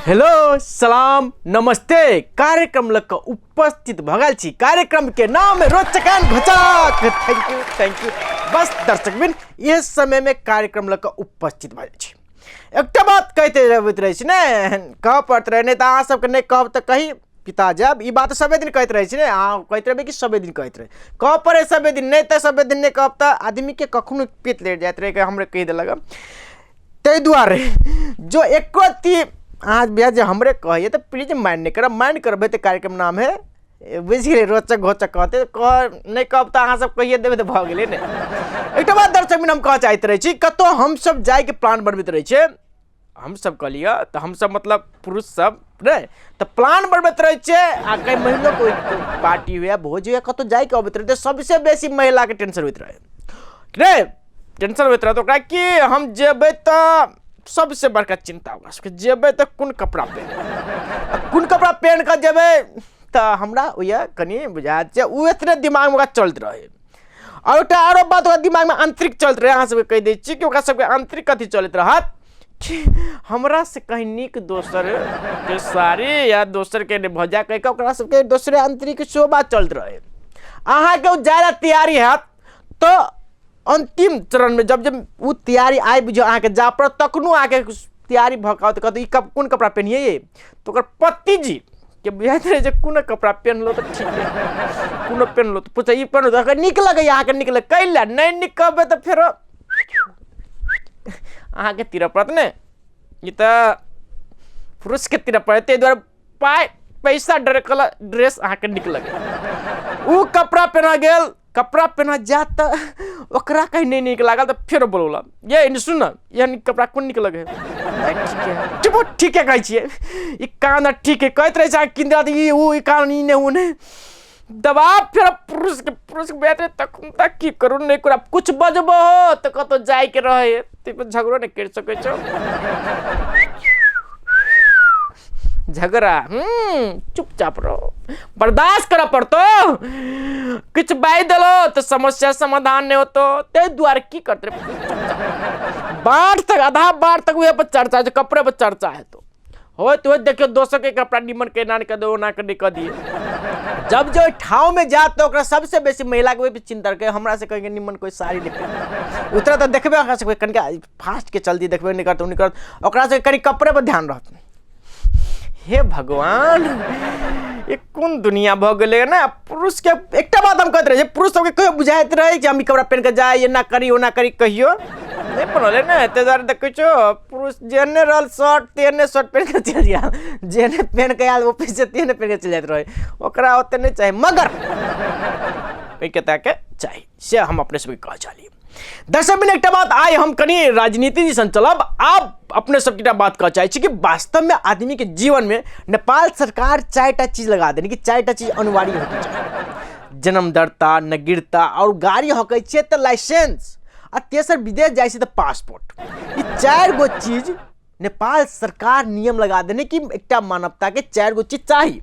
Hello सलाम नमस्ते। कार्यक्रम लग कऽ उपस्थित भऽ गेल छी। कार्यक्रम के नाम है रोचक एंड घोचक। Thank you, thank you. बस दर्शक बिन इस समय में कार्यक्रम लग कऽ उपस्थित भऽ जाइ छी। एकटा बात कहते रहबैत रहै छी ने, कहऽ पड़त रहै, नहि तऽ अहाँ सबके नहि कहब तऽ कही पिता जायब। ई बात सबे दिन कहैत रहै छी ने, अहाँ कहैत रहबै कि सबे दिन कहैत रहै, कहऽ पड़ै सबे दिन, नहि तऽ सबे दिन नहि कहब तऽ आदमीके कखनो पेट लड़ि जाइत रहै कि हमरे कहि देलक। ताहि दुआरे जो एको अथी अहाँ भैया जे हमरे कहैए तऽ प्लीज माइंड नहि करब। माइंड करबै तऽ कार्यक्रम नाम है बुझि गेलियै रोचक घोचक कहतै, कह नहि कहब तऽ अहाँ सब कहिए देबै तऽ भऽ गेलै ने। एकटा बात दर्शक मित्र हम कहऽ चाहैत रहै छी, कतहु हमसब जाइके प्लान बनबैत रहै छियै, हमसब कहलियै तऽ हमसब मतलब पुरुष सब नहि तऽ प्लान बनबैत रहै छियै आ कहीं महिलो कोइ पार्टी हुए भोज हुए कतहु जाइके अबैत रहै तऽ सबसँ बेसी महिलाके टेंशन होइत रहै रे, टेंशन होइत रहत ओकरा कि हम जेबै तऽ सबसँ बड़का चिन्ता ओकरा सबके जेबै तऽ कोन कपड़ा पहिनबै, कोन कपड़ा पहिन कऽ जेबै तऽ हमरा ओहिया कनि बुझाइत छै ओ एतने दिमागमे ओकरा चलैत रहै। आओर एकटा आरो बात ओकरा दिमागमे आन्तरिक चलैत रहै, अहाँ सबके कहि दै छी कि ओकरा सबके आन्तरिक कथी चलैत रहत कि हमरा से कहीं नीक दोसरके साड़ी या दोसरके नहि भऽ जाय कहि कऽ ओकरा सबके दोसरे आन्तरिक सेहो बात चलैत रहै। अहाँके ओ जाय लए तैयारी हैत तऽ अन्तिम चरणमे जब जब ओ तैयारी आबि बुझियौ अहाँके जा पड़त तखनो अहाँके तैयारी भऽ कऽ आओत कहत ई कप कोन कपड़ा पेन्हियै ये, तऽ ओकर पतिजी के बुझाइत रहै जे कोन कपड़ा पेन्हलहुँ तऽ ठीक है, कोनो पेन्हलहुँ तऽ पूछै ई पेन्हलहुँ तऽ नीक लगैए अहाँके, नीक लगै कै लए नहि नीक कहबै तऽ फेरो अहाँके तीरऽ पड़त ने, ई तऽ पुरुषके तीरऽ पड़त। ताहि दुआरे पाइ पैसा डरकल ड्रेस अहाँके नीक लगैए, ओ कपड़ा पेन्हऽ गेल, कपड़ा पेन्हऽ जायत तऽ ओकरा कहीं नहि नीक लागल तऽ फेरो बोलौलक ये एने सुन ने, एहन कपड़ा कोन नीक लगै है, ठीक है चुप ठीके कहै छियै ई कान ठीक है कहैत रहै छै अहाँ कीन देलक ई ओ ई कान ई नहि ओ नहि दबाब फेर पुरुषके पुरुषके बैठे तखन तक की करू नहि करू, आब किछु बजबो तऽ कतहु जाइके रहै ताहिपर झगड़ो नहि करि सकै छौ, झगड़ा चुपचाप रहो, बर्दाश्त करऽ पड़तो, किछु बाजि देलो तऽ समस्या समाधान नहि होतो, ताहि दुआरे की करतै बाट तक आधा बाट तक उहे पर चर्चा छै, कपड़े पर चर्चा हेतो, होइत होइत देखियौ दोसरके कपड़ा निमन के एना नहि कऽ दे ओना कऽ नहि कऽ दियै। जब जे ओहि ठाँवमे जायत तऽ ओकरा सबसँ बेसी महिलाके ओहि पर चिन्ता रहै हमरा से कहिके निमन कोइ साड़ी नहि पहिरतै, उतरत तऽ देखबै ओकरा सबके कनिका फास्टके चलती देखबै नहि करत ओ नहि करत, ओकरा सबके कनि कपड़े पर ध्यान रहत। हे भगवान ई कोन दुनिया भऽ गेलै ने। पुरुषके एकटा बात हम कहैत रहै पुरुष सबके कहियो बुझाइत रहै कि हम ई कपड़ा पहिन कऽ जाइ एना करी ओना करी, कहियो नहि बनलै ने। ताहि दुआरे देखै छौ पुरुष जेहने रहल शर्ट तेहने शर्ट पहिन कऽ चलि जायल, जेहने पहिन कऽ आयल ऑफिस से तेहने पहिन कऽ चलि जाइत रहै, ओकरा ओते नहि चाही, मगर ओहिके ताके चाही, से हम अपने सबके कहऽ चाहलियै। दर्शक बिन एकटा बात आइ हम कनि राजनीति दिसन चलब। आब अपने सबके एकटा बात कहऽ चाहै छी कि वास्तवमे आदमीके जीवनमे नेपाल सरकार चारिटा चीज लगा देने कि चारिटा चीज अनिवार्य होइके चाही, जन्मदर्ता, नगीरता आओर गाड़ी हँकै छियै तऽ लाइसेंस, आ तेसर विदेश जाइ छियै तऽ पासपोर्ट। ई चारि गो चीज नेपाल सरकार नियम लगा देने कि एकटा मानवताके चारि गो चीज चाही।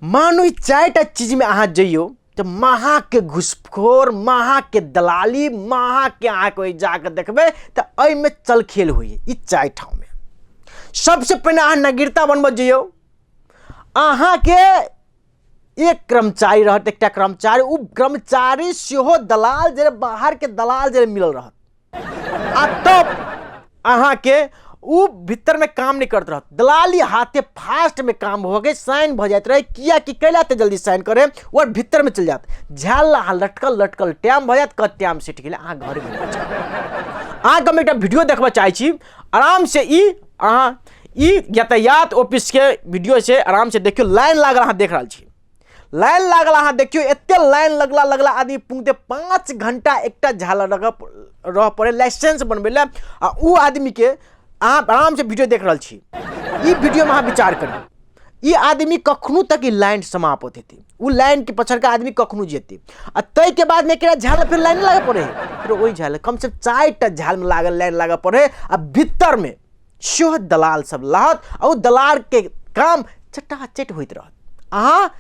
मानू ई चारिटा चीजमे अहाँ जइयौ तऽ महाके घुसखोर, महाके दलाली, महाके अहाँके ओहि जाकऽ देखबै तऽ एहिमे चलखेल होइए। ई चारि ठाममे सबसँ पहिने अहाँ नगीरता बनबऽ जइयौ, अहाँके एक कर्मचारी रहत, एकटा कर्मचारी, ओ कर्मचारी सेहो दलाल जे बाहरके दलाल जे मिलल रहत, आ तब अहाँके ओ भीतरमे काम नहि करैत रहत, दलाली हाथे फास्टमे काम भऽ गेल, साइन भऽ जाइत रहै, किएकि कैला एते जल्दी साइन करै, ओ भीतरमे चलि जायत, झेल अहाँ लटकल लटकल टाइम भऽ जायत, कत टाइम सटि गेलै अहाँ घरे घुमि कऽ चलि। अहाँके हम एकटा वीडियो देखबऽ चाहै छी, आरामसँ ई अहाँ ई यातायात ऑफिसके वीडियो छै, आरामसँ देखियौ, लाइन लागल अहाँ देख रहल छी, लाइन लागल अहाँ देखियौ, एते लाइन लगला लगला आदमी पुगते 5 घंटा एकटा झाला रह पड़े लाइसेंस बनबै लए, आ ओ आदमीके अहाँ आरामसँ वीडियो देख रहल छी। ई वीडियोमे अहाँ विचार करियौ, ई आदमी कखनो तक ई लाइन समाप्त हेतै, ओ लाइनके पछड़का आदमी कखनो जेतै, आ ताहिके बादमे एकरा झाल फेर लाइन लागऽ पड़ै है, फेर ओहि झाल कमसँ कम 4टा झालमे लागल लाइन लागऽ पड़ै है, आ भीतरमे सेहो दलाल सब लहत, आ ओ दलालके काम चटाचट होइत रहत। अहाँ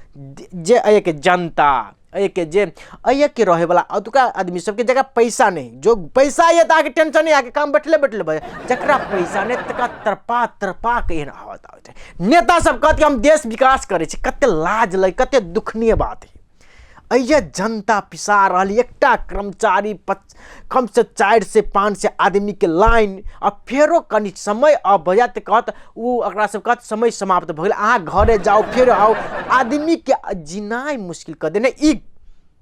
जे एहिके जनता एहिके जे एहिके रहैवला अतुका आदमी सबके जकरा पैसा नहि, जो पैसा यऽ तऽ अहाँके टेंशन नहि, अहाँके काम बैठले बैठले भऽ जायत। जकरा पैसा नहि तकरा तड़पा तड़पा कऽ एहन हालत आबैत रहै। नेता सब कहत कि हम देश विकास करै छी, कते लाज लगे, कते दुखनीय बात है। एहिजे जनता पिसा रहल, एकटा कर्मचारी कमसँ 4 से 5 सए आदमीके लाइन, आ फेरो कनि समय अफ भऽ जायत तऽ कहत ओ, ओकरा सब कहत समय समाप्त भऽ गेल, अहाँ घरे जाउ फेर आउ। आदमीके जीनाइ मुश्किल कऽ देने ई।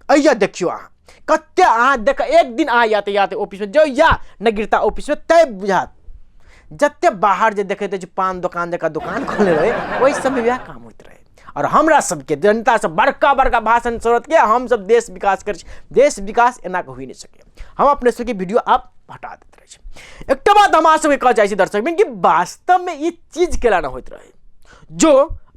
एहिजे देखियौ अहाँ कते, अहाँ देख एक दिन अहाँ यातायात ऑफिसमे जाउ या नगीरता ऑफिसमे, तब बुझायत। जते बाहर जे देखैत अछि पान दोकान जकाँ दोकान खोलने रहै, ओहि सबमे वएह काम होइत रहै। आओर हमरा सबके जनता सब बड़का बड़का भाषण छोड़त के हम सब देश विकास करै छी, देश विकास एना कऽ होइ नहि सकैए। हम अपने सबके वीडियो आब हटा दैत रहै छी। एकटा बात हम अहाँ सबके कहऽ चाहै छी दर्शक कि वास्तवमे ई चीज केला नहि होइत रहै, जो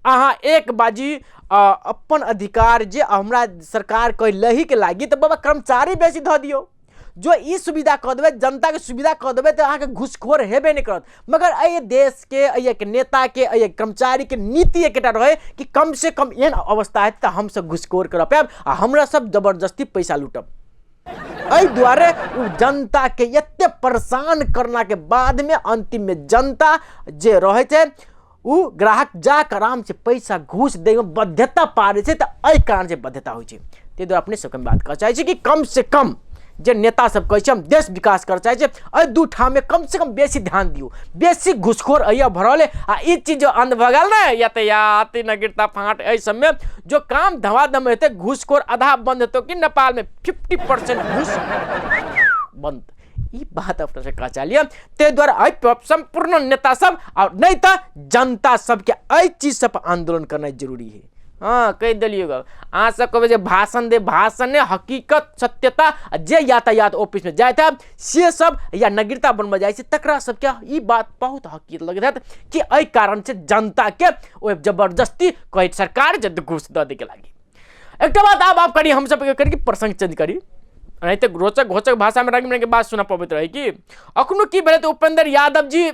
अहाँ एक बाजी अपन अधिकार जे हमरा सरकार कहै लहीके लागी तऽ बाबा कर्मचारी बेसी धऽ दियौ, जो ई सुविधा कऽ देबै, जनताके सुविधा कऽ देबै तऽ अहाँके घुसखोर हेबे नहि करत। मगर एहि देशके, एहि नेताके, एहि कर्मचारीके नीति एकेटा रहै कि कमसँ कम एहन अवस्था हेतै तऽ हमसब घुसखोर करऽ पायब आ हमरा सब जबरदस्ती पैसा लूटब। एहि दुआरे ओ जनताके एते परेशान करलाके बादमे अन्तिममे जनता जे रहै छै ओ ग्राहक जाकऽ आरामसँ पैसा घूस दैमे बाध्यता पारै छै, तऽ एहि कारणसँ बाध्यता होइ छै। ताहि दुआरे अपने सबके हम बात कहऽ चाहै छी कि कमसँ कम जे नेता सब कहै छै हम देश विकास करऽ चाहै छी, एहि दू ठाममे कमसँ कम बेसी ध्यान दियौ। बेसी घुसखोर एहिया भऽ रहल अइ, आ ई चीज जो अन्त भऽ गेल ने यातायात नगीरता फाँट एहि सबमे जो काम धमाधम हेतै, घुसखोर आधा बन्द हेतौ कि नेपालमे 50% घुस बन्द। ई बात अपना से कह चाहलियै। ताहि दुआरे एहि पर सम्पूर्ण नेता सब आओर नहि तऽ जनता सबके एहि चीज सब पर आंदोलन करनाइ जरूरी है। हाँ कहि देलियै गप। अहाँ सब कहबै जे भाषण दे, भाषण नहि, हकीकत सत्यता आ जे यातायात ऑफिसमे जाइत हैब से सब या नगीरता बनबऽ जाइ छै तकरा सबके ई बात बहुत हकीकत लगैत हैत कि एहि कारणसँ जनताके ओहि जबरदस्ती कहै सरकार जे घूस दऽ दैके लागी। एकटा बात आब आप करी, हम सब करी कि प्रसंग चेंज करी, नहीं तो रोचक घोचक भाषा में रंग बिरंग के बात सुना पबैत रहे कि अखनो की भेलै तऽ उपेंद्र यादव जी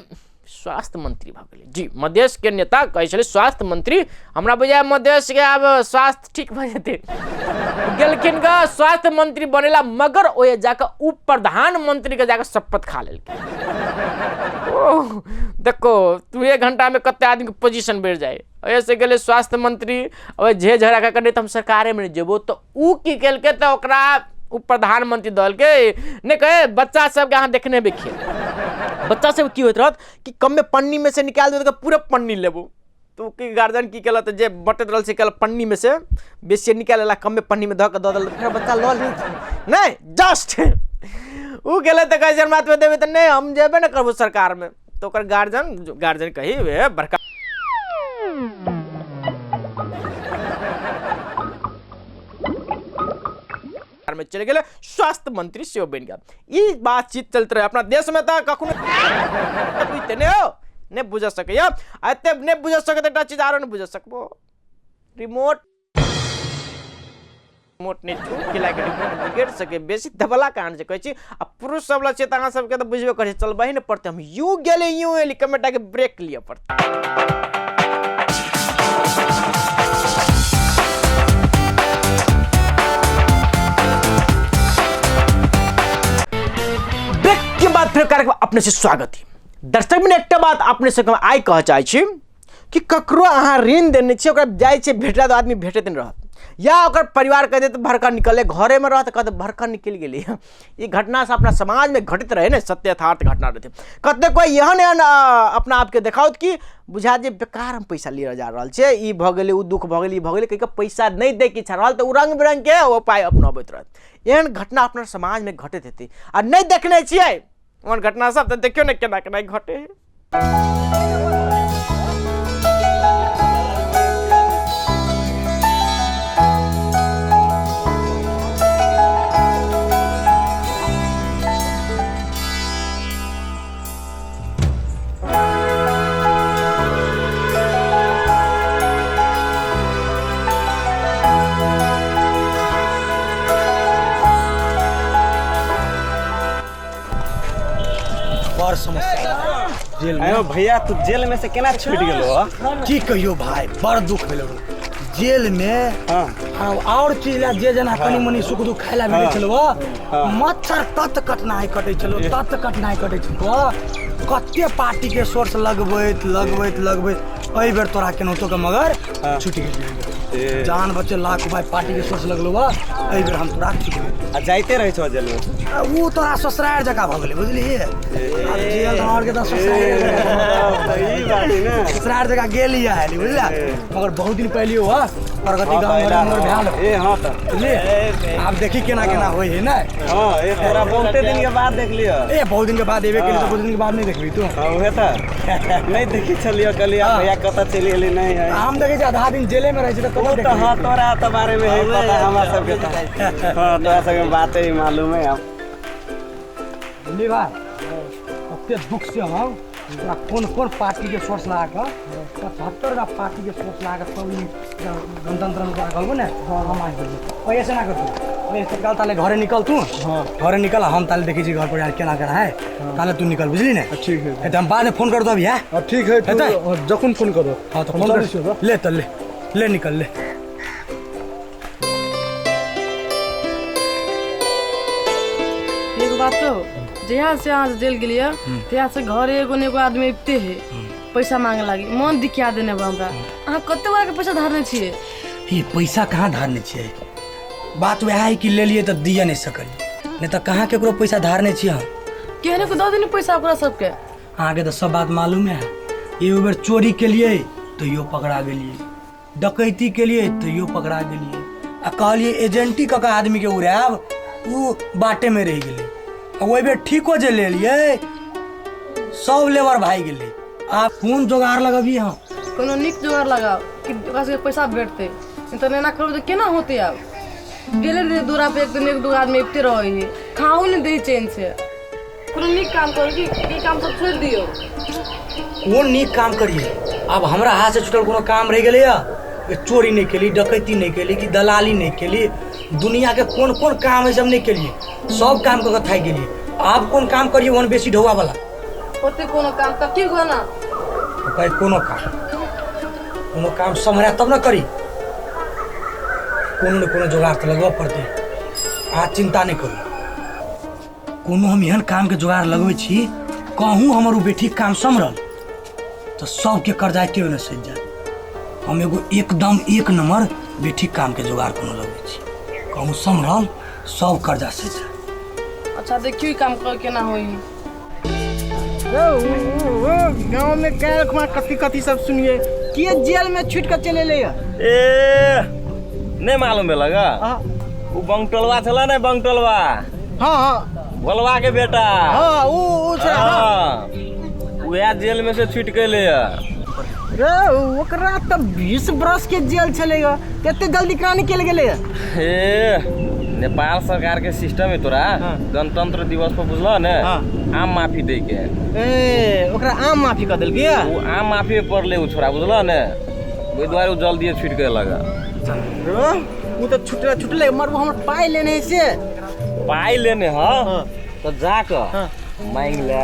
स्वास्थ्य मंत्री भऽ गेलै जी। मधेश के नेता कहै छलै स्वास्थ्य मंत्री, हमरा बुझाय मधेश के आब स्वास्थ्य ठीक भऽ जेतै, गेलखिन ग स्वास्थ्य मंत्री बनेला, मगर ओए जाकऽ उप प्रधानमंत्री के जाकऽ शपथ खा लेलखिन। ओह देखो तू एक घंटा में कते आदमी के पोजीशन बढ़ि जाए। एहिसँ गेलै स्वास्थ्य मंत्री, ओहि झे झगड़ा कऽ नहि तऽ हम सरकारेमे नहि जेबो, तऽ ओ की केलकै तऽ ओकरा ओ प्रधानमंत्री दलकै नहि कहे। बच्चा सबके अहाँ देखने हेबै खेल, बच्चा सबके की होइत रहत कि कमे पन्नीमे से निकालि देत तऽ पूरा पन्नी लेबो, तऽ ओ की गार्जियन की केलक तऽ जे बँटैत रहल से केलक पन्नीमे से बेसी निकालि लेलक, कमे पन्नीमे धऽ कऽ दऽ देलक, फेर बच्चा लऽ लेत नहि जस्ट ओ गेलै तऽ कहै छै हमरा एतबे देबै तऽ नहि हम जेबे नहि करबो सरकारमे, तऽ ओकर गार्जियन, गार्जियन कही बड़का में चलि गेलै, स्वास्थ्य मंत्री सेहो बनि गेल। ई बातचीत चलैत रहै अपना देशमे तऽ कखनो बुझते नहि हो, नहि बुझ सकैया, आ एते नहि बुझ सकत एकटा चीज आरो नहि बुझ सकबो, रिमोट रिमोट नहि छू कि लागे रिमोट बिगड़ि सके, बेसी दबला कारण जे कहै छी। आ पुरुष सब लग छै तऽ अहाँ सबके तऽ बुझबे करै छी, चलबही नहि पड़तै, हम यूँ गेलै यूँ एली, कमेटाके ब्रेक लिअ पड़तै। ब्रेक के बाद फिर कार्यक्रम अपने से स्वागत है। दर्शक में एकटा बात अपने से आइ कहऽ चाहै छी कि ककरो अहाँ ऋण देने छियै, ओकरा जाइ छियै भेटला तऽ आदमी भेटैत नहि रहत, या ओकर परिवार कहि देत भड़का निकललै, घरेमे रहत कहत भड़का निकलि गेलै। ई घटना से अपना समाजमे घटित रहै ने, सत्य यथार्थ घटना रहै। कतेक कोइ एहन एहन अपना आपके देखाओत कि बुझायत जे बेकार हम पैसा लिअ जा रहल छियै, ई भऽ गेलै ओ दुःख भऽ गेलै ई भऽ गेलै कहि कऽ पैसा नहि दैके इच्छा रहल तऽ ओ रङ्ग बिरङ्गके उपाय अपनाबैत रहत। एहन घटना अपना समाजमे घटैत हेतै आ नहि देखने छियै ओहन घटना सब तऽ देखियौ ने केना केना घटे है। बड़ समस्या जेल में। अयो भैया, तू जेल में से केना छूट गेलो? की कहियो भाई, बड़ दुख भेलो। जेल में हाँ और चीज ला जे जना कनी मनी सुख दुख खाए ला मिले छलो मच्छर तत कटनाइ कटै छलो, तत कटनाइ कटै छलो। कते पार्टी के सोर्स लगबैत लगबैत लगबैत एहि बेर तोरा केनाहितो के मगर छुटि गेल। जान बचे लाख भाई पार्टी के सोर्स लगलो बा, एहि बेर हम तोरा छुटि गेल। आ जाइते रहै छौ जेल में? आ ऊ तोरा ससुरार जकाँ भऽ गेलै, बुझलिही? आब जेल तऽ के तऽ ससुरार ई बात है ने, ससुरार जकाँ गेली आयली, बुझला? मगर बहुत दिन पहिले हुआ प्रगति गाँव घर हमर भेल। ए हाँ तऽ बुझलियै? आब देखी केना केना होइ है ने। हाँ, ए तोरा बहुते दिन के बाद देखलियो। ए बहुत दिन के बाद एबे केली तऽ बहुत दिन के बाद नहीं देखबी तू। हाँ उहे तऽ नहीं देखी छलियो, कहलियै भैया कतऽ चलि गेली नहीं है। हम देखै छी आधा दिन जेले में रहै छी तऽ कतऽ तऽ देखबी? हाँ तोरा तऽ बारे में है पता हमरा सबके तऽ। हाँ तोरा सबके बाते ही मालूम है। बुझलियै भाई, कते दुख से हम तोरा कोन कोन पार्टी के सोर्स लगा कऽ 75 टा पार्टी के सोर्स लगा कऽ तब ई गणतंत्र में तोरा कहलबो ने, हम आबि गेलियै। ओहि ऐसे ना कर तू, ओहि तत्काल ताले घरे निकल तू। घरे निकल, हम ताले देखै छी घर पर यार केना केना है, ताले तू निकल, बुझली ने? ठीक है। तऽ हम बाद में फोन कर दब। हाँ ठीक है, तू जखन फोन करो। हाँ तो फोन कर ले, तऽ ले ले निकल ले। एगो बात कहो, जहिया से अहाँ जेल गेलियै तहिया से घरे एगो ने एगो आदमी अबिते है पैसा मांगे लागी, मन दिकिया देने बा हमरा। अहाँ कते गोरा के पैसा धारने छियै? ये पैसा कहाँ धारने छियै? बात वएह है कि लेलियै तऽ दिए नहीं सकलियै, नहीं तऽ कहाँ केकरो पैसा धारने छियै हम। केहने को दऽ देने पैसा ओकरा सबके? अहाँके तऽ सब बात मालूम है। एगो बेर चोरी केलियै तैयो पकड़ा गेलियै, डकैती केलियै तैयो पकड़ा गेलियै, आ कहलियै एजेंटी कऽ कऽ आदमीके उड़ायब, ओ बाटे में रहि गेलै। आ ओहि बेर ठीको जे लेलियै सब लेबर भागि गेलै। आब कोन जोगाड़ लगबियै हम? कोनो नीक जोगाड़ लगाओ कि ओकरा सबके पैसा भेटतै, नहीं तऽ एना करबै तऽ केना होतै? आब गेले रहे दूरा पे एक दिन एक दू आदमी अबिते रहै है, खाओ नहीं दै चैन से। कोनो नीक काम करू कि ई काम सब छोड़ि दियौ। कोन नीक काम करियै? आब हमरा हाथ से छूटल कोनो काम रहि गेलैया? चोरी नहीं केली, डकैती नहीं केली, कि दलाली नहीं केली, दुनिया के कोन कोन काम है सब नहीं केलिए, सब काम कऽ के थाकि गेलिए। आब कोन काम करियै ओहन बेसी ढौआ वाला? होतै कोनो काम तब की ना? कहै कोनो काम, कोनो काम सम्हरा तब ने करी। कोनो ने कोनो जोगाड़ तऽ लगबऽ पड़तै। अहाँ चिंता नहीं करू, कोनो हम एहन काम के जोगाड़ लगबै छी, कहूँ हमर ओ बेटीके काम सम्हरल तऽ सबके कर्जा एके बेर सधि जायत। हम एगो एकदम एक नंबर बेटीके काम के जोगाड़ कोनो लगबै छी, कहूँ सम्हरल सब कर्जा सधि जायत। अच्छा देखियौ ई काम कर केना होइ। गाँव में काल्हि खुमा कथी कथी सब सुनिए के जेल में छूट के चले ले। ए नहीं मालूम भेलक? उ बंगटोलवा छला ने, बंगटोलवा। हाँ हाँ, भोलवा के बेटा। हाँ उ छोड़ा। हाँ उएह जेल में से छूट के ले। रे ओकरा तऽ 20 बरस के जेल छलेगा, कते जल्दी कहाँ निकल गेलै? ए नेपाल सरकार के सिस्टम है तोरा गणतंत्र दिवस पर बुझल ने आम माफी दे के। ए ओकरा आम माफी कऽ देलकै? उ आम माफी पड़ले उ छोरा, बुझल ने? ओहि दुआरे उ जल्दी छूट के लगा। उ तऽ छुटले छुटले, मर हमर पाइ लेने है से। पाइ लेने ह तऽ जाकऽ मांगि ले,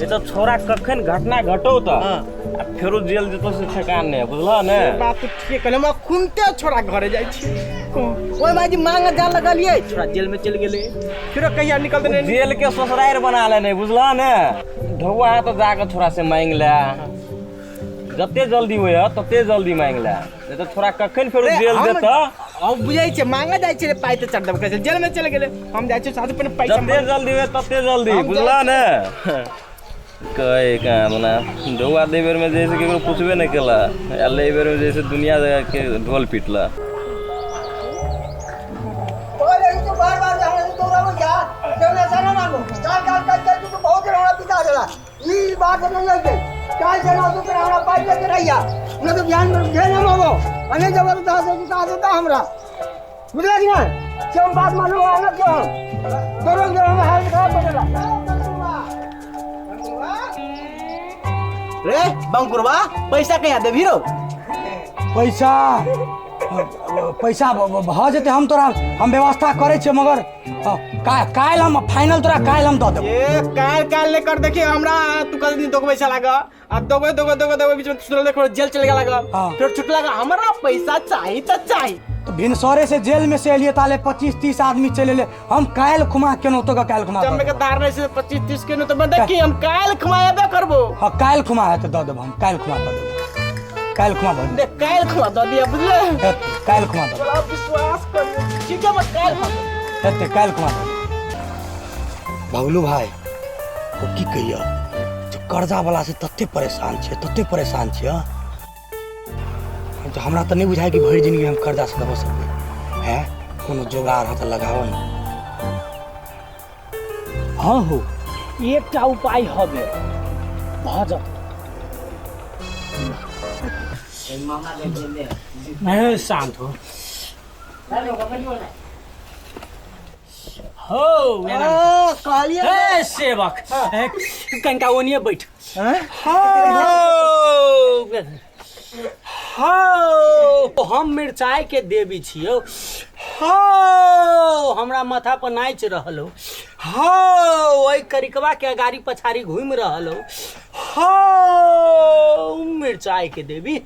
ये तो छोरा कखन घटना घटौ तऽ आ फेरो जेल जेतो से ठेकान नहीं, बुझल ने? बात तो ठीक है, हम खुनते छोरा घरे जाइ छी। ओहि माई जी मांगे जा लगलियै, छोरा जेल में चलि गेलै, फेरो कहिया निकलतै नहीं। जेल के ससुरारि बना लेने, बुझल ने? ढौआ है तऽ जाकऽ छोरा से मांगि ले, जते जल्दी होय तते जल्दी मांगि ले, नहीं तऽ छोरा कखन फेरो जेल जेतऽ। अब बुझै छै मांगे जाइ छै पाइ तऽ चढ़ देब, जेल में चलि गेलै। हम जाइ छी साथ पहिने पैसा जते जल्दी होय तते जल्दी, बुझल ने? कहे कहाँ बना ढौआ दे बेर में जैसे केकरो पूछबे नहीं केला, आ ले बेर में जैसे दुनिया के ढोल पीटला। रे बंकुरवा पैसा कहिया देबही रौ? पैसा पैसा भऽ जेतै, हम तोरा हम व्यवस्था करै छियै, मगर काल्हि हम फाइनल तोरा काल्हि हम दऽ देबौ। ए काल्हि काल्हि नहि कर, देखिए हमरा तू कल दिन दोगो पैसा लागा आ दोगो दोगो दोगो दोगो बीच में सुनल देखो जेल चल गेला गा। हाँ। फिर छुटला गा, हमरा पैसा चाही त चाही। तऽ भिनसरे से जेल में से एलियै ताले 25-30 आदमी चलि एलै। हम काल्हि खुमा केनहुँ तो काल्हि खुमा जब दऽ में के देबौ। धार नहीं से 25-30 के न तो मैं देखी हम काल्हि खुमाएबे करबो। हाँ काल्हि खुमा हेतै दऽ देबौ, हम काल्हि खुमा दऽ देबौ, काल्हि खुमा भऽ जेतै। देख काल्हि खुमा दऽ दिया, बुझले? हेतै, काल्हि खुमा दऽ देबौ। तोरा विश्वास करियो, ठीक है, मैं काल्हि खुमा देबो। हेतै, काल्हि खुमा दऽ देबौ। बबलू भाई ओ की कहियो जे कर्जा वाला से तते परेशान छियै, तते परेशान छियै, हँ? तऽ हमरा तऽ नहि बुझाइ कि भरि जिंदगी हम कर्जा से दबो सकबै। हैं कोनो जोगाड़ हो तऽ लगाओ ने। हाँ हो, एकटा उपाय हवे, भऽ जेतौ। नहीं, शांत हो हो कहलिए ए सेवक, ए, कनिका ओनिए बैठ। हो हो, हम मिरचाई के देवी छियौ। हो हमरा माथा पर नाचि रहल हो, हो ओहि करिकवा के अगाड़ी पछाड़ी घूमि रहल हो। हो मिरचाई के देवी,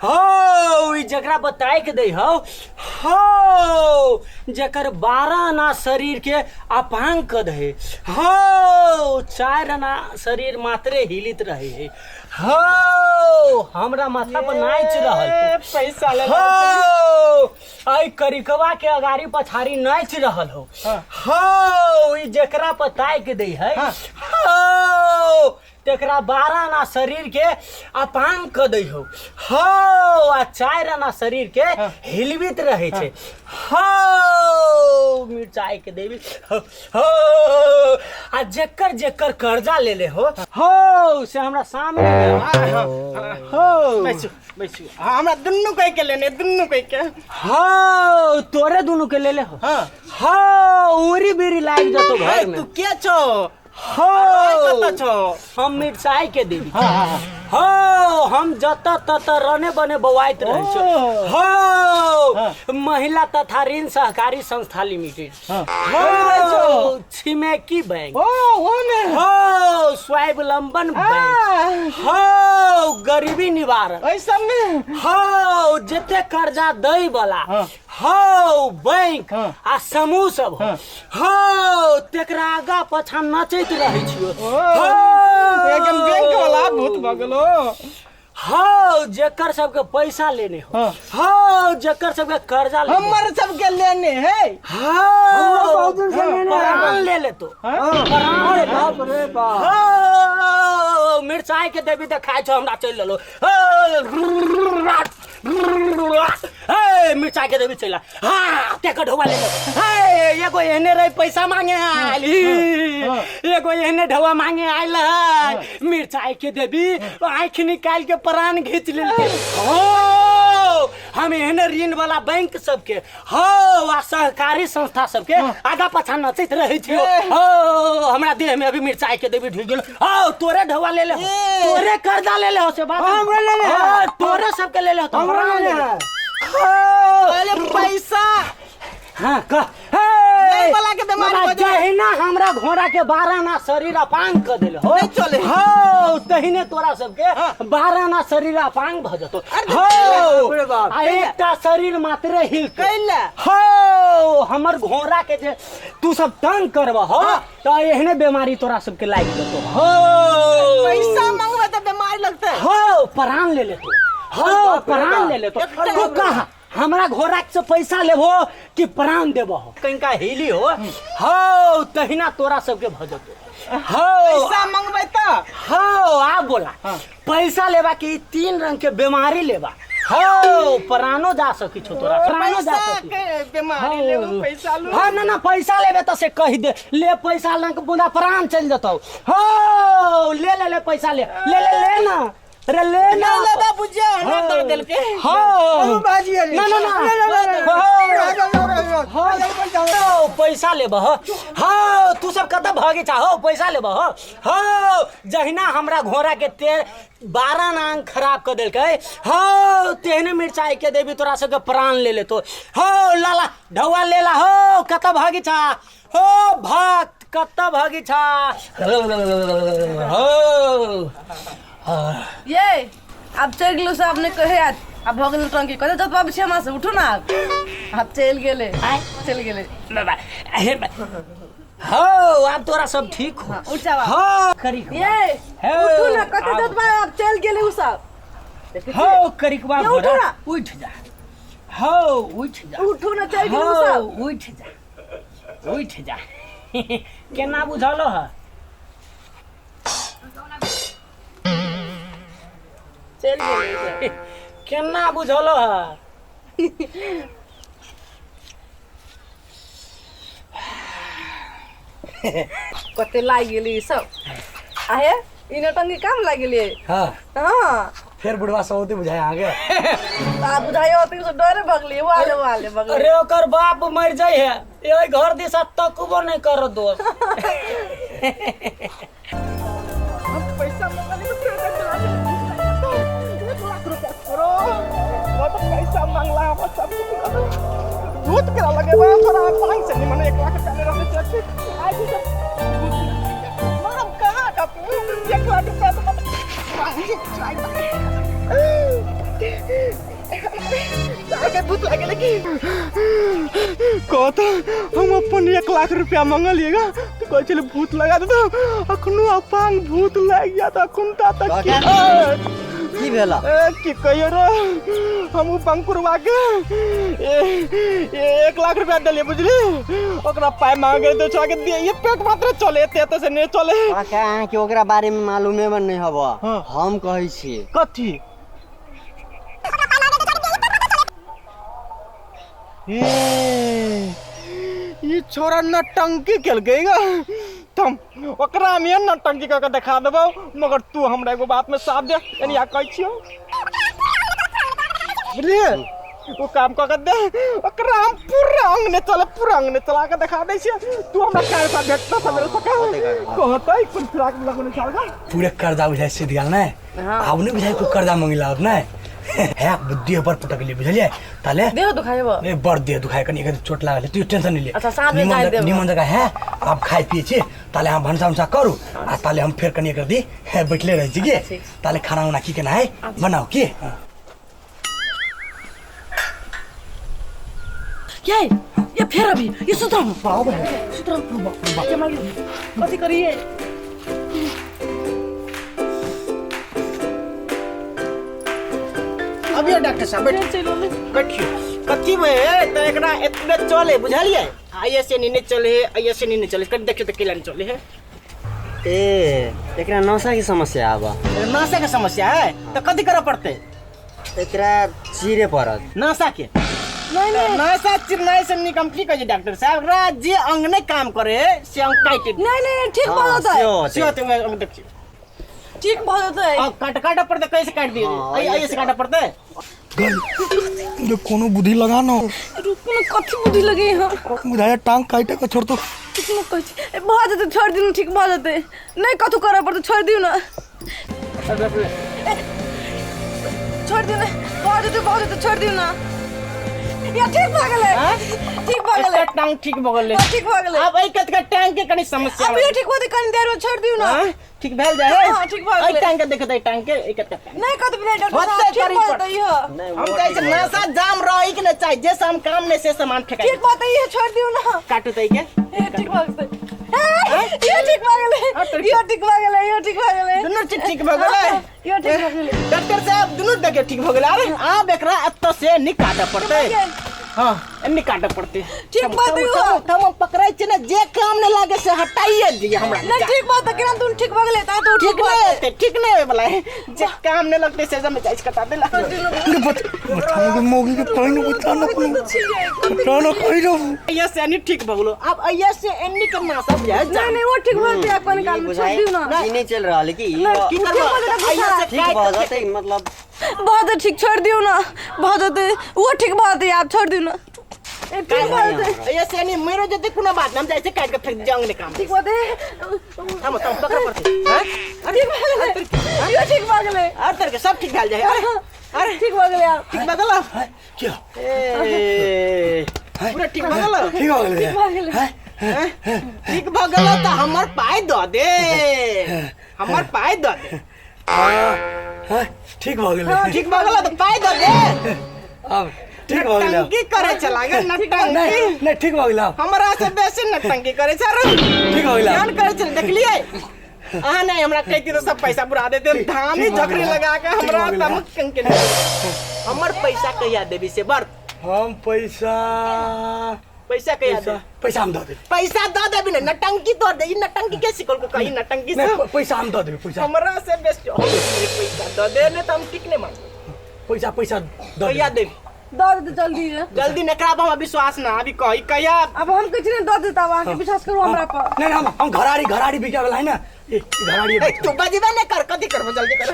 हो ई जकरा बताय के दै हो, हो जकर 12 आना शरीर के अपांग कऽ दे, हो 4 आना शरीर मात्रे हिलित रहे है। हो हमरा माथा पर नाचि रहल हो। पैसा ले हो एहि करिकवा के अगाड़ी पछाड़ी नाचि रहल हो। हो ई जकरा पर ताकि दै है, हो तेकरा 12 आना शरीर के अपांग कऽ दै हो। हो आ 4 आना शरीर के हिलबित रहै छै। हो मिरचाई के देवी, हो हो आ जेकर जेकर कर्जा लेले हो, हो से हमरा सामने हो। बैसू बैसू, हाँ, हमरा दुन्नू कह के लेने, दुन्नू कह के। हो तोरे दुनू के लेले हो। हाँ। हो उरी बीरी लाग जतो घर में। तू के छो? हो कत छो? हम मिरचाई के देवी। हो हम जत तत रने बने बौआइत रहै छो। हो महिला तथा ऋण सहकारी संस्था लिमिटेड, हो छिमेकी बैंक, ओ वो ने, हो स्वावलंबन बैंक, हो गरीबी निवारण, ऐसा में, हो जते कर्जा दै वाला, हो बैंक आ समूह सब, हो तेकरा आगा पाछा नचैत रहै छियो। हो एकदम बैंक वाला भूत भऽ गेलो। हो जेकर सबके पैसा लेने हो, हो जेकर सबके कर्जा लेने, हमर सबके लेने है। हो प्राण ले ले तो, प्राण ले ले। हो मिरचाई के देवी देखाय छौ हमरा चलि लेलो। हे मिरचाई के देवी चलि हाँ तेकर ढौआ ले ले। हे एगो एहने रहे पैसा मांगे आयल, एगो एहने ढौआ मांगे आयल है। मिरचाई के देवी आँखि निकालि के प्राण घींच लेलकै। हो हम एहने ऋण वाला बैंक सबके, हो आ सहकारी संस्था सबके आगा पाछा नचैत रहै छियौ। हो हमरा देह में अभी मिरचाई के देवी ढुकि गेल। हो तोरे ढौआ ले ले, तोरे कर्जा ले ले हो से बात हमरा ले ले, हो, तोरे सबके ले ले हो, तो हमरा ले ले। पहले पैसा। हाँ कह। नहीं वाला के बीमारी बाबा, हो जाए। जहिना हमरा घोड़ा के 12 आना शरीर अपांग क देले हो, नहीं चले। हो तहिने तोरा सबके 12 आना शरीर अपांग भ जतो। हो बाप रे बाप। आ एकटा शरीर मात्रे हिलतौ। कैला? हो हमर घोड़ा के जे तू सब तंग करब हो त एहने बीमारी तोरा सबके लागि जतो। हो पैसा मंगबे त बीमारी लगतै। हो प्राण ले लेतो, हो प्राण ले लेतो। तू कहाँ हमरा घोड़ा से पैसा लेबो कि प्राण देबो? कनिका हिली हो, हो तहिना तोरा सबके भ जतो। हो पैसा मंगबे त हो आ बोला पैसा लेबा कि 3 रंग के बीमारी लेबा? हो प्राणो जा सकी छो तोरा, प्राणो जा पैसा सकी। के बीमारी लेबो, पैसा लू। हाँ ना ना पैसा लेबे त से कहि दे, ले पैसा लंग बुंदा प्राण चलि जतौ। हो ले ले ले पैसा ले ले ले ले ना रे ले ना ले ले बुझिया हमरा दऽ देलकै। हो बाजी ना ना ना ले ले ले हो हो पैसा पैसा लेबह हौ तू सब कतऽ भागे छा हौ पैसा लेबह हौ जहिना हमरा घोड़ा के तेल 12 नांग खराब कऽ देलकै हौ तेहने मिरचाई के देवी तोरा सबके प्राण ले लेतो हौ लाला ढौआ लेला हौ कतऽ भागे छा हौ भक्त कतऽ भागे छा हौ। ये आब चलि गेलो से आब नहि कहे आयत आब भऽ गेल टंकी कतऽ जतबा छै हमरा से उठू ने आब आब चलि गेलै चलि गेलै। बाबा हे हौ आब तोरा सब ठीक हो। हाँ, उठ जाओ आब। हौ करिकबा ये हे, उठू ना कतऽ आब। जतबा आब चलि गेलै उ सब। देखै छियै? हौ करिकबा ये उठू घोड़ा ना। उठ जा हौ उठ जा उठू ना चलि गेलै उ हौ सब। उठ जा उठ जा। केना बुझल ह? चलि गेलै उ सब। केना बुझल ह? कते लागि गेलै ई सब आहे ई नौटंकी काम लागि गेलै। हाँ हाँ फेर बुढ़वा सब होते बुझाय आगे आ बुझाइयो ओते से डरे भगली वाले वाले भगली। अरे ओकर बाप मर जाइ है एहि घर दिशा तकबो नहीं कर दोस्त। पैसा मंगली तो फिर चला 1 लाख रुपया छोड़ो वो तो पैसा मांगला हम सब भूत करा लगे बा थोड़ा पाँच से नहीं मने 1 लाख रुपया ले रहने से आज सब मगर हम कहाँ का 1 लाख रुपया तो आगे भूत लगे लेकिन कहत हम अपन 1 लाख रुपया मंगलिएगा तो कहै छलै भूत लगा दे अखनो अपांग भूत लागि जात अखन तक की भेला? ए की कहियो रे हम उ बंकुरवा के 1 लाख रुपया देलिए बुझली ओकरा पाइ मांगे तो छोड़ा के दिए ये पेट मात्र चले एते एते से नहीं चले। काका अहाँके ओकरा बारे में मालूमे नहीं हब। हाँ। हम कहै छी कथी? ए ई छोरा नटंकी केलकै गा तुम ओकरा में नटंकी कऽ के देखा देबौ मगर तू हमरा एगो बात में साथ दे यानी आ कहै छियौ बुझलिए ओ काम कऽ के दे ओकरा हम पूरा अंगने चले पूरा अंगने चला के देखा दै छियै तू हमरा काल्हि सा भेटतौ सवेरे सकाल कहतै कोन फिराक में लगने छल गा पूरे कर्जा बुझाइ सिद्ध गेल ने आब नहि बुझाइ कोइ कर्जा मंगला आब नहि है देह पर पटक लिए बुझलिए ताले देह दुखाइब नहीं बड़ देह दुखाए कनी एक चोट लागल तू टेंशन नहीं ले। अच्छा, साँझ में निमन जाय देब। निमन जगह है आप खाए पिए छी ताले हम भनसा उनसा करू आ ताले हम फेर कनी कर दी है बैठले रह छी के ठीक। ताले खाना उना की केना है बनाओ के। ये फिर अभी ये सुतराम सुतराम कथी करिए? अभी डॉक्टर साहब बैठिए कथी में तो एकरा एतबे चले बुझलिए आइए से नहीं चले आइए से नहीं चले कनी देखियो तो केला नहीं चले है। ए एकरा नशा के समस्या आबा। नशा के समस्या है तो कथी करे पड़ते? एकरा चीरे पड़त नशा के। नहीं नहीं नशा चिरनाई से निकम की कहे डॉक्टर साहब एकरा जे अंग नहीं काम करे से अंग काटि नहीं नहीं ठीक हाँ, भऽ जेतै। सेहो होतै। से होतै, अंग देखियो ठीक भऽ जेतै। अब काट काट पड़ते कैसे काट दिए हाँ, आई आई से काट पड़ते। गल कोनो बुद्धि लगा ना रुकू ना कथी बुद्धि लगे यहाँ बुझाया टांग काटे के छोड़ दो। कितना कहै छी ए, भऽ जेतै छोड़ि दियौ ठीक भऽ जेतै नहीं कथू करऽ पड़तै छोड़ि दियौ ना छोड़ि दियौ ना भऽ जेतै छोड़ि दियौ ना। या ठीक भऽ गेलै ठीक भऽ गेलै एकटा टांग ठीक भऽ गेलै हाँ, ठीक भऽ गेलै। आब एहि कतका टांग के कनी समस्या अभियो ठीक होतै कनी देर में छोड़ि दियौ ना। हाँ, ठीक भेल जाय है हाँ, ठीक भऽ एहि गेलै। टांग के देखत एहि टांग के एहि कतका टांग नहीं कथू भेलै डॉक्टर होतै साहब ठीक करी भऽ पर। जेतै इहो। हम कहै छी नशा जाम रहै के नहि चाही जे साम काम नहि से सामान फेकाइ ठीक भऽ जेतै इहो छोड़ि दियौ ना। काटू तै के ए, ठीक भऽ जेतै। ए, इहो ठीक भऽ गेलै इहो ठीक भऽ गेलै इहो ठीक भऽ गेलै दुनू चीज ठीक भऽ गेलै इहो ठीक भऽ गेलै डॉक्टर साहब दुनू देखियौ ठीक भऽ गेलै। अरे आब एकरा एतऽ से नहि काटऽ पड़तै। हाँ एन्नी काटऽ पड़तै। ठीक भऽ जेतै इहो। हम पकड़ै छी ने जे काम नहि लागे से हटाइए दिअ हमरा। नहीं ठीक भऽ जेतै केना दुनू ठीक भऽ गेलै ता तो ठीक नहीं हेतै ठीक नहीं होय वाला है जे काम नहीं लगतै से जमे जाइ कटा देला। मोगी के पानि बचा न कोनो बचा न कहि रहू अइया से एन्नी ठीक भऽ गेलो आब अइया से एन्नी के मासा बुझाय जा। नहीं नहीं वो ठीक भऽ जेतै अपन काल में छोड़ दियौ ना। ई नहीं चल रहल है की की करबो अइया से ठीक भऽ जेतै मतलब भऽ जेतै ठीक छोड़ दियौ ना भऽ जेतै वो ठीक भऽ जेतै आब छोड़ दियौ ना। ए, ठीक बात है। ये से नहीं मेरो जते कोनो बात ना, हम जाय छै काट के फेंक जंग ने काम। ठीक बात है। हम तो पकड़ पड़ते हैं। ठीक भऽ गेलै। इहो ठीक भऽ गेलै। और तरह के सब ठीक भेल जाय। अरे अरे ठीक भऽ गेलै आब। ठीक भऽ गेल। क्या ए पूरा ठीक भऽ गेल। ठीक भऽ गेलै। ठीक भऽ गेलै। ठीक भऽ गेल तऽ हमर पाइ दऽ दे, हमर पाइ दऽ दे। हाँ, ठीक भऽ गेलै। ठीक भऽ गेल तऽ पाइ दऽ दे। आब ठीक भऽ गेलै। नटंकी करे चला गेल नटंकी। नहीं नहीं ठीक भऽ गेल। हमरा से बेसी नटंकी करे छै। ठीक भऽ गेल। ध्यान करे छल देखलियै अहाँ नहीं हमरा कहती तो सब पैसा बुरा देते, धामी झकरी लगा के हमरा तमक कंके। हमर पैसा कहिया देबी से बर? हम पैसा पैसा कहिया दे? पैसा हम दऽ देबै। पैसा दऽ देबी ने नटंकी तोड़ दे। ई नटंकी के सिखल को कही नटंकी से? पैसा हम दऽ देबै। पैसा हमरा से बेसी पैसा दऽ दे ने तऽ हम ठीक नहीं मानब। पैसा पैसा दऽ कहिया देबी? दऽ देते जल्दी जल्दी। नकरा पर हमरा विश्वास ना अभी कही कहिया। अब हम किछु नहीं दऽ देता, अहाँके विश्वास करू हमरा पर। नहीं हम घराड़ी घराड़ी बिका वाला है ना, ए घराड़ी। ए तू बजबे नहीं कर, कथी करबो जल्दी कर।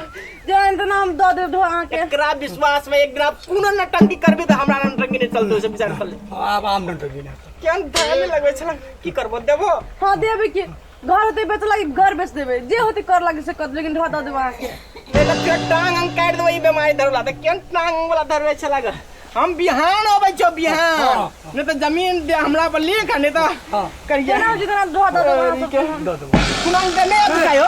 जे तऽ हम दऽ देब अहाँके। एकरा विश्वास में एक ग्राम कोनो नटंकी करबी तऽ हमरा नटंकी नहीं चलतो से विचार कर ले। आब आम नटंकी नहीं केहन धामी लगबै छल। की करबो देबो? हां देबै की, घर होते बेच लागी घर बेच देबै, जे होते कर लागी से कर, लेकिन ढो दऽ देबै अहाँके। मेला फेर टांग अंग काटि देबै ई बेमारी धरला तऽ केहन टांग वाला धरबै छला ग। हम बिहान अबै छौ बिहान, नहीं तऽ जमीन दे हमरा पर लिख, नहीं तऽ करिया केना होते तेना ढो दऽ देबै अहाँ सबके। दऽ देबै। कोनो अंक नहीं दुखायो?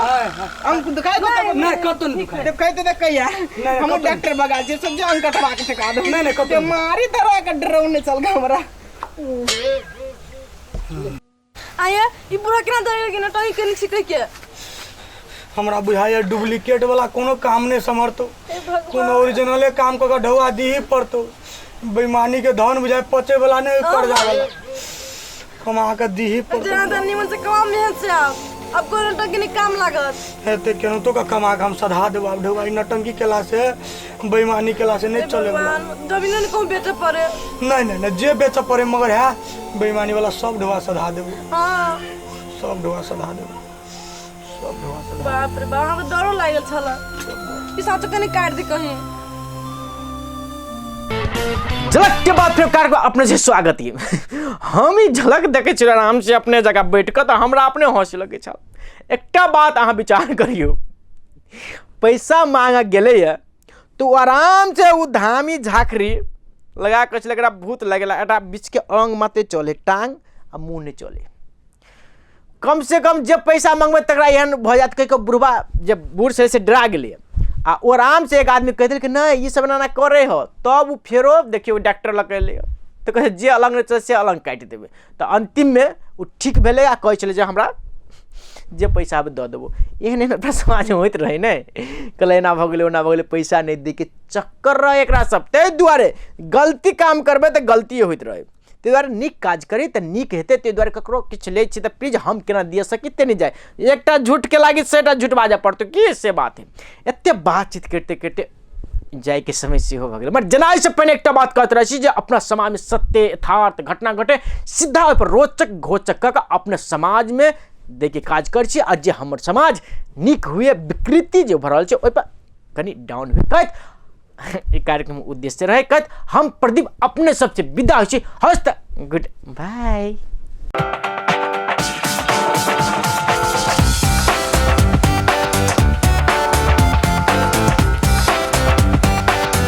अंक दुखाय नहीं कतौ नहीं दुखाय। दुखाय तऽ कहिया हम डॉक्टर बगा छियै सब जे अंक कटवा के फेका देबै। नहीं नहीं कतौ बेमारी धरा के डराउने चल ग हमरा। आया ई बुढ़ा केना दऽ गेल नटंकी केने छी कहि के? हमरा बुझाइए डुप्लीकेट वाला कोनो काम नहीं समर्थो, कोनो ओरिजिनले काम कऽ के ढौआ दीही पड़तो। बेईमानी के धन बुझाय पचे वाला नहीं, कर्जा वाला कमा के दीही पड़तो। जेना तऽ निमन से कमा मेहनत से आब, अब कोनो नटंकी नहीं काम लागत। हेते केनाहितो के कमा के हम सधा देब। आब ढौआ ई नटंकी केला से बेईमानी केला से नहीं चले वाला। जमीन नहीं कहूँ बेचे पड़े। नहीं नहीं नहीं जे बेचे पड़े मगर है बेईमानी वाला सब ढौआ सधा देब। हाँ सब ढौआ सधा देब, सब ढौआ सधा। बाप रे बाप हमरा डरो लागल छल ई साँचो कनी काटि दे कहीं। झलक के बाद फिर कार्यक्रम अपने से स्वागत है। हम ई झलक देखे छी आराम से अपने जगह बैठ के तऽ हमरा अपने हँसी लगै छल। एकटा बात अहाँ विचार करियौ, पैसा मांगऽ गेलैए तऽ आराम से ओ धामी झाखरी लगा के छलै, एकरा भूत लगेला, एकरा बीच के अंग माते चले, टांग आ मुँह नहीं चले। कम से कम जे पैसा मंगबै तकरा एहन भऽ जायत कहि कऽ बुढ़बा जे बूढ़ छै से डरा गेलै। आ ओ आराम से एक आदमी कहि देलकै नहि ई सब एना एना करै हो, तब ओ फेरो देखियौ डॉक्टर लग एलै तऽ कहै जे अलग नहि चलै से अलग काटि देबै। तऽ अन्तिममे ओ ठीक भेलै आ कहै छलै जे हमरा जे पैसा आबै दऽ देबो। एहन एहन अपना समाजमे होइत रहै ने, कहलै एना भऽ गेलै ओना भऽ गेलै, पैसा नहि दैके चक्कर रहै एकरा सब। ताहि दुआरे गलती काम करबै तऽ गलतिए होइत रहै, ताहि दुआरे नीक काज करी तऽ नीक हेतै। ताहि दुआरे ककरो किछु लै छी तऽ प्लीज हम केना दिअ सकी ते नहि जाय, एकटा झूठके लागि 100टा झूठ बाजऽ पड़तौ की से बात है। एते बातचीत करिते करिते जायके समय सेहो भऽ गेलै। मगर जेना एहिसँ पहिने एकटा बात कहैत रहै छी जे अपना समाजमे सत्य यथार्थ घटना घटे सीधा ओहिपर रोचक घोचक कऽ कऽ अपना समाजमे दैके काज करै छी, आ जे हमर समाज नीक हुए विकृति जे भऽ रहल छै ओहिपर कनि डाउन हुए कहैत ई कार्यक्रम उद्देश्य रहै कहैत हम प्रदीप अपने सबसे विदा होइ छी। हस्त गुड बाय।